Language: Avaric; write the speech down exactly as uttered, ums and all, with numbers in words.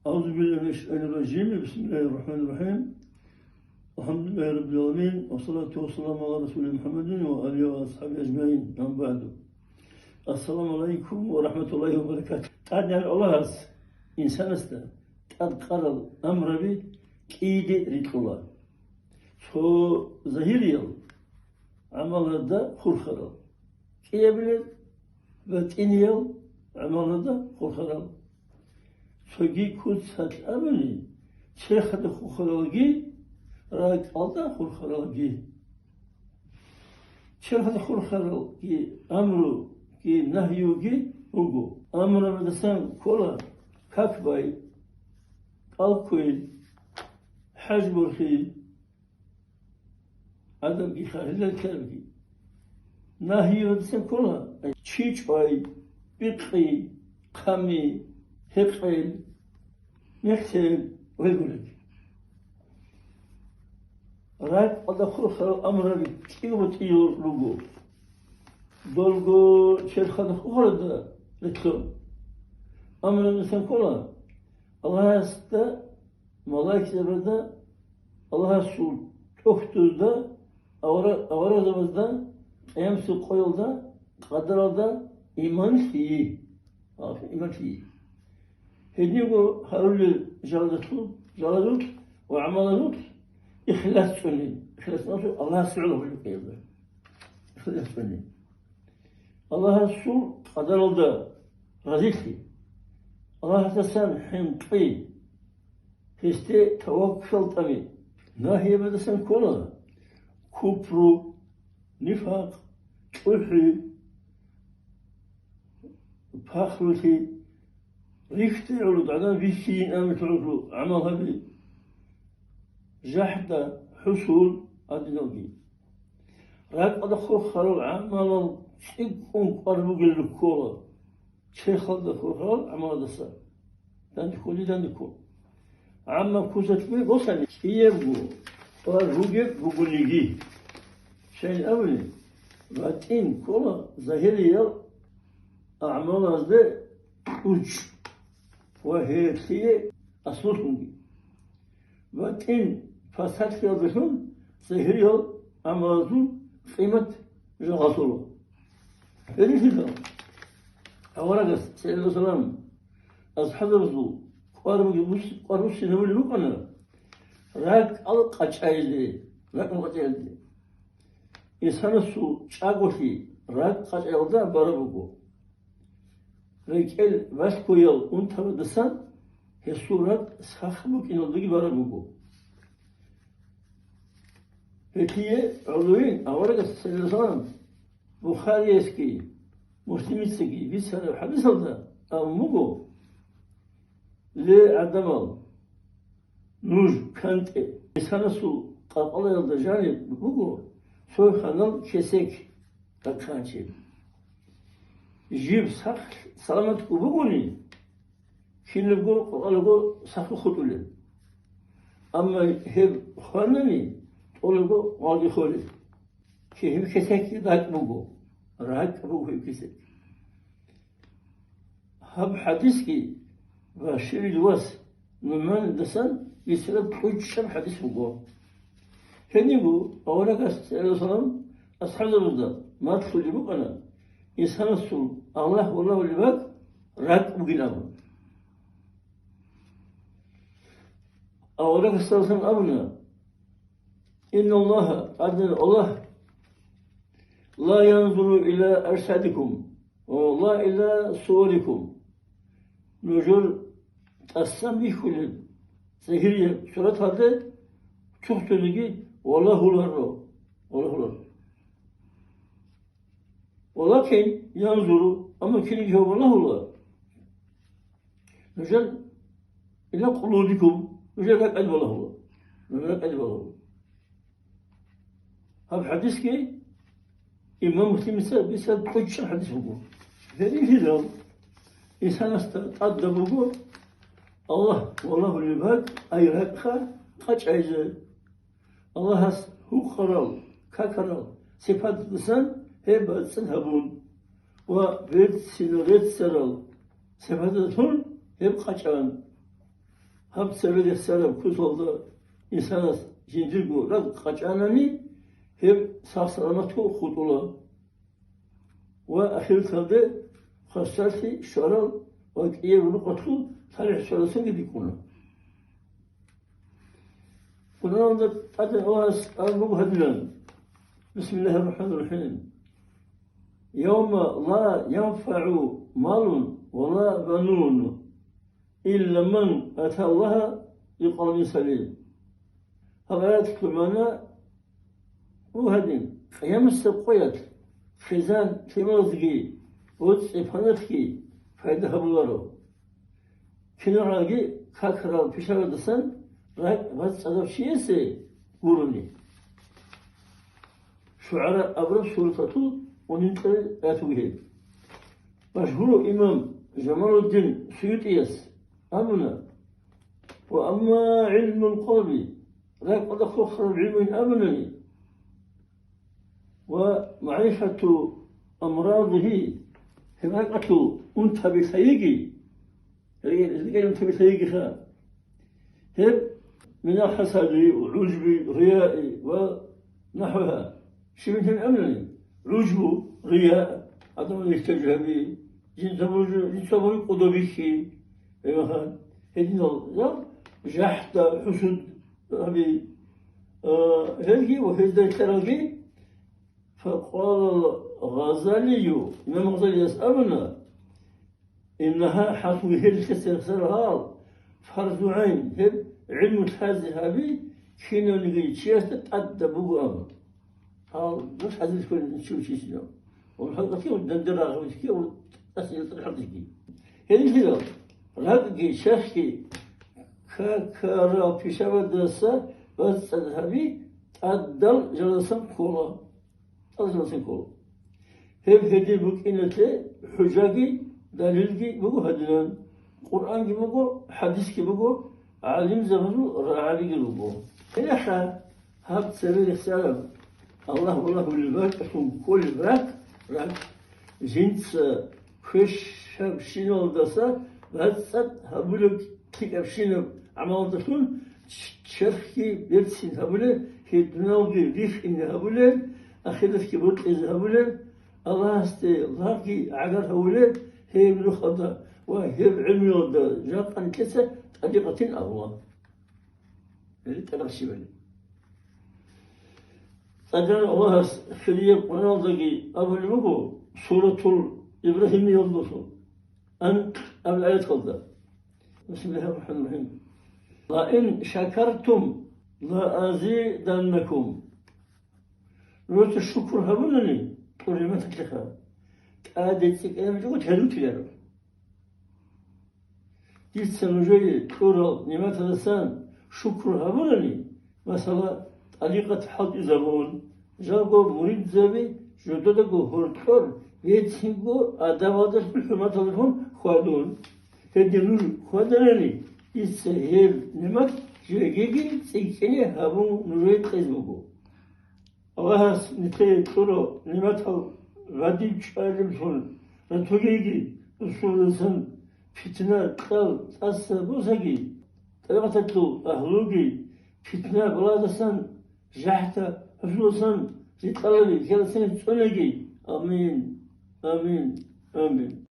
أعوذ بالله من الشيطان الرجيم. بسم الله الرحمن الرحيم. الحمد لله رب العالمين. والصلاة والسلام على رسول محمد وآله وأصحابه أجمعين. أما بعد. السلام عليكم ورحمة الله وبركاته. ТӀадегӀан Аллагьас инсанасда тӀадкъарал амраби кӀийде рикьула. Цо загьириял гӀамалазда хурхарал, кӀиабилеб батӀиниял гӀамалазда хурхарал. Цоги куцалъ абуни, черхалда хурхаралги, ракӀалда хурхаралги. Черхалда хурхаралги амруги нагьюги буго. Амрабадасан ккола как бай, кӀал кквей, хӀаж борхи, гӀадамги хъахӀилла ккарабги. Нагьи гьадисан ккола: чи чӀвай, бикъи, хъами, гьекъел, мехтел ва гьелгурабги. РакӀалда хурхарал амраби кӀиго-тӀиго руго. Долго черхалда хурхаралда рекълъун. Амраб инсан ккола Аллагьасда, малаикзабазда, Аллагьасул тӀохьдузда, авара-, аварагзабазда, къиямасеб къоялда, къадаралда иман лъи. А, иман лъи. Гьединго гьарулел жалазул, жалазул ва гӀамалазул ихлас цӀуни. Ихлас цӀуни Аллагьас гӀоло гьуликъиялда. Ихлас цӀуни. Аллагьасул къадаралда разилъи, Аллагьасдасан хӀинкъи, гьесде таваккал тӀами. Нагьиябадасан ккола купру, нифакъ, чӀухӀи, пахрулъи, рихьде гӀоло гӀадан вихьийин абун гӀоло гӀамал гьаби, жахӀда, хӀусул гьадиналги. РакӀалда хурхарал гӀамалал цӀикӀкӀун кӀвар бугел руккола, черхалда хурхарал гӀамаладаса. Данде кколи, данде ккол. Амма куцалъ босани, кӀиябго ва ругеб бугониги. Щайин абуни, батӀин ккола загьириял агӀмалазде кьучӀ ва гьелъие аслулъунги. БатӀин фасадлъиялдалъун загьириял гӀамалазул къимат жагьлъула. Гьединлъидал аварагас, саллаллагьу гӀалайгьи ва саллам, асхӀабзабазул кӀвар-, кӀвар-, руссинабулеб букӀана ракӀал къачӀайзе, ракӀал къачӀайзе. Инсанасул чӀаголъи ракӀ къачӀаялда бараб буго. РекӀел балъгоял унтабадасан гьесул ракӀ сах букӀиналдаги бараб буго. Гьелъие гӀолойин аварагас, саллаллагьу гӀалайгьи ва саллам, Бухариясги Муслимицаги бицараб хӀадисалда абун буго: Ле, гӀадамал, нуж кантӀе, инсанасул къалкъалаялда жаниб буго цо ханал кесек ракканчи. Жиб сах-, саламатго бугони, кинабго къалкъалаго сахлъи хутӀулел. Амма гьеб хванани, тӀолебго гъалги холел. Гьеб кесекги ракӀ буго, ракӀ буго гьеб кесек. Гьаб хӀадисги Баширил вас НугӀманидасан бицараб кьучӀаб хӀадис буго. Гьединго аварагас, саллаллагьу гӀалайгьи ва саллам, асхӀабзабазда малъулеб букӀана инсанасул Аллагь валагьулеб бакӀ ракӀ бугин абун. Аварагас, саллаллагьу гӀалайгьи ва саллам, абуна: Инналлагьа, тӀадегӀан Аллагь, ла янзуру иля ажсадикум, ва ла иля суварикум. Нужер тӀасан бихьулеб загьирияб сураталде цохӀцониги валагьуларо, валагьуларо. Валакин янзуру, амма кинги гьев валагьула нужер иля къулубикум, нужер ракӀалде валагьула, нужер ракӀалде валагьула. Гьаб хӀадисги имам Муслимица бицараб кьучӀаб хӀадис буго. Гьединлъидал инсанасда тӀадаб буго Аллагь валагьулеб бакӀ, ай ракӀха къачӀайзе. Аллагьас гьукъарал, какарал сипаталдасан гьеб бацӀцӀад гьабун ва берцинал реццарал сипаталдалъун гьеб къачӀан. Гьаб цебе рехсараб кусалда инсанас жиндирго ракӀ къачӀанани, гьеб сах-саламатго хутӀула. Ва ахиралде хвасарлъи щварал ва кӀияб рукъалъул талихӀ щварасанги рикӀкӀуна. Къуръаналда тӀаде Аллагьас абун буго гьадинан: بسم الله الرحمن الرحيم. يوم لا ينفع مال ولا بنون إلا من أتى الله بقلب سليم. Гьаб аяталъул магӀна буго гьадин: Къиямасеб къоялъ хъизан-лъималазги, боцӀи-паналъги пайда гьабуларо, киналги какарал пишарадасан ракӀ бацӀцӀадав чиясе гурони. ШугӀара абураб сураталъул унитӀе аят буго гьеб. Машгьурав имам Жамалуддин СуютӀияс абуна: وأما علم القلب, ракӀалда хохараб гӀилмуйин абунани, ومعرفة أمراضه, гьеб ракӀалъул унтаби лъайиги, рикӀкӀадин унтаби лъайигиха. Гьеб من الحسد والعجب والرياء ونحوها. Щиб гьеб абунани? ГӀужбу, рия, гӀадамал ихтияж гьаби, жинца буж-, жинца бугеб кӀодо бихьи, гьеб-, гьединал, я, жахӀда, хӀусуд гьаби, а, гьелги ва гьезда релълъаралги. فقال الغزالي, имам Гъазалияс абуна: إنها, хӀакъикъаталда гьел рехсарал, فرض عين, гьеб гӀилму лъазе гьаби кинавниги чиясда тӀадаб буго абун. Гьал, дус хӀадис кколин чи вичине. Ва хӀакъикъаталда дандерагъ вичги, ва тӀасиятал хӀадисги. Гьелъидал, ракӀги, черхги, какарал пишабадаса бацӀцӀад гьаби тӀадал жаласан ккола. ТӀадал жаласан ккола. Гьеб гьедин букӀиналъе хӀужаги далилги буго гьадинан: Къуръанги буго, хӀадисги буго, гӀалимзабазул рагӀабиги руго. Гьелъа гьаб цебе рехсараб, Аллагь валагьулеб бакӀалъун кколеб ракӀ, ракӀ, жинца квешабщиналдаса бацӀцӀад гьабулеб лъикӀабщинаб гӀамалалдалъун ч-, черхги берцин гьабулеб, гьеб дуниялги рихине гьабулеб, ахиратги бокьизе гьабулеб, Аллагьасде лагъги гӀагар гьавулеб гьеб нухалда ва гьеб гӀилмуялда жакъа нилъеца тӀарикъатин абула. Гьеб тӀарикъат щибали. ТӀадегӀан Аллагьас хирияб Къуръаналдаги абулеб буго, Суратул Ибрагьимиялдалъун анкь аб аяталда: بسم الله الرحمن الرحيم. لئن شكرتم لأزيدنكم. Нужеца шукур гьабунани, тӀур нигӀматалъеха, тӀаде цӀикӀкӀинабичӀого тӀадвуссинаро. Дица нужее кьурал нигӀматалдасан шукур гьабунани, масала, тӀарикъат хӀалтӀизабун, жалго муридзаби жидедаго гьоркьор бецинго адабалдалъун, хӀурматалдалъун хьвадун. Гьедин нуж хьваданани, дица гьеб нигӀмат жегиги цӀикӀкӀине гьабун нужее кьезе буго. Аллагьас нилъее кьурал нигӀматал гъадин чӀвалеблъун ратугеги, русулдасан питна, кьал, тӀаса босаги, тӀабигӀаталъул агьлуги питна-баладасан, жахӀда, хӀусудасан, рикьалаби херасан цӀунаги. Амин. Амин. Амин.